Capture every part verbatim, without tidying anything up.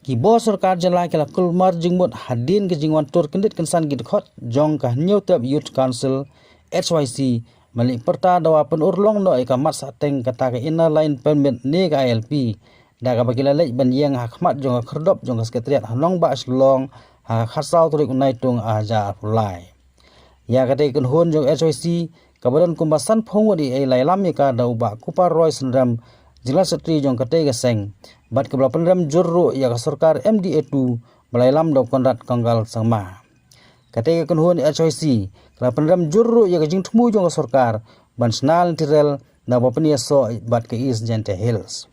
Ki bor sorkar jylla ki la kulmar jingmut hadien ka jingwan tur kyndit kynsan ki dkhot jong ka Hynñiewtrep Youth Council, H Y C, ban leit pyrta da ba pynurlong noh ïa ka mat sahteng kata ka Inner Line Permit ne ka I L P, da kaba ki la leit ban ïeng ha khmat jong ka khyrdop jong ka Secretariat ha nongbah Shillong ha ka khatsaw tarik u Naitung arhajar arphew lai. Ïa katei ka kynhun jong H Y C, kaba don kumba sanphew ngut, i la ïalam ïa ka da u Bah Kupar Roy Synrem, General Secretary jong katei ka seng, bad kaba la pynrem jur ruh ïa ka sorkar M D A two, ba la ïalam da u Conrad Kongkal Sangma. Katei ka kynhun H Y C ka la pynrem jur ruh ïa ka jingthmu jong ka sorkar ban shna lynti rel na ba pynïasoh bad ka East Jaintia Hills.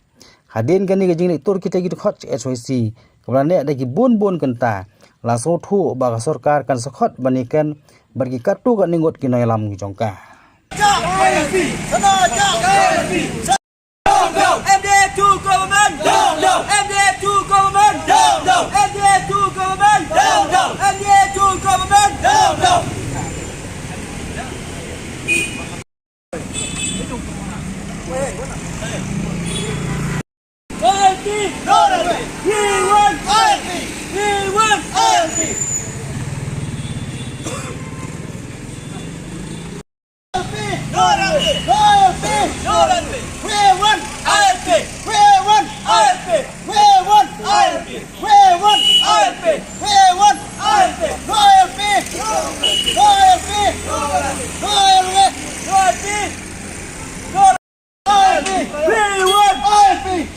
Hadien kane ka jingleit tur kitei ki dkhot H Y C, kaba la neh da ki bun bun kynta, la sngewthuh ba ka sorkar kan sa khot ban ïaken bad ki katto katne ngut ki nongïalam ki jong ka. M D A two government! Down, down! M D A two government! Down, down! M D A two government! Down, down! M D A two government! Down, down! I L P! No I L P! We want I L P! We want I L P! No I L P! No I L P! No I L P! We want I L P! We want I L P! We want I L P! We want I L P! We want I L P! No I L P! No I L P! No I L P! No I L P! No I L P! We want I L P!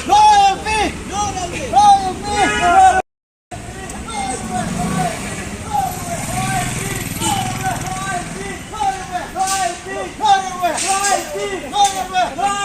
No I L P! No I L P!